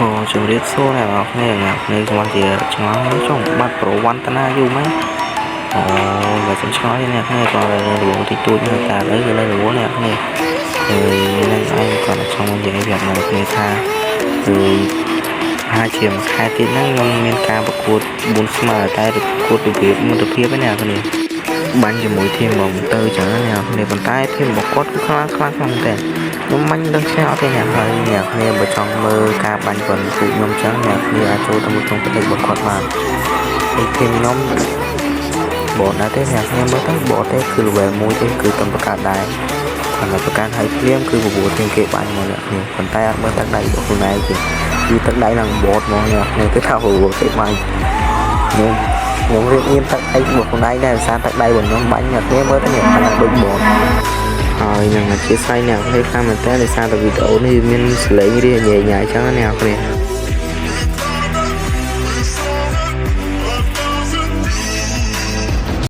អូជំរាបសួរអ្នកនរគ្នាអ្នកគ្នាស្មានជាឆ្ងល់ចង់បាត់ប្រវត្តិណាយូរម៉េចអូបើខ្ញុំឆ្ងល់ទេអ្នកគ្នាក៏រវល់តិចតួចនៅតែឥឡូវគឺនៅរវល់អ្នកគ្នាហើយនឹងឯងគាត់ចង់និយាយប្រាប់អ្នកគ្នាថាគឺហើយជាមួយខែទៀតហ្នឹងខ្ញុំមានការប្រកួត4ស្មើតែប្រកួតរបៀបមិត្តភាពឯអ្នកគ្នាបាញ់ជាមួយ team បងទៅចឹងណាអ្នកគ្នាប៉ុន្តែ team របស់គាត់គឺខ្លាំងខ្លាំងខ្លាំងមែនតើខ្ញុំបាញ់ដឹងឈ្នះអត់ទេអ្នកហើយអ្នកគ្នាបើចង់មើលការបាញ់របស់ពួកខ្ញុំចឹងអ្នកគ្នាអាចចូលទៅមើលក្នុង page របស់គាត់បានហើយ team ខ្ញុំបតដែរទេអ្នកគ្នាមើលទៅបតទេគឺ level 1ទេគឺតំបង្កើតដែរគាត់តែបង្កើតឲ្យភ្លាមគឺបបួល team គេបាញ់មកអ្នកគ្នាប៉ុន្តែអត់មើលទឹកដៃរបស់ខ្លួនឯងទេគឺទឹកដៃឡើងបតមកអ្នកគ្នាគឺថាបបួលគេបាញ់ខ្ញុំខ្ញុំរៀបមានទឹកដៃរបស់ខ្លួនឯងដែរសារទឹកដៃរបស់ខ្ញុំបាញ់អ្នកគ្នាមើលទៅនេះអាហ្នឹងដូចបតហើយនឹងអធិស្ឋានអ្នកគ្នាខ្លាំងមែនតើដោយសារតែវីដេអូនេះមានសលេងរាញ៉ៃញ៉ៃចឹងណាអ្នកគ្នា។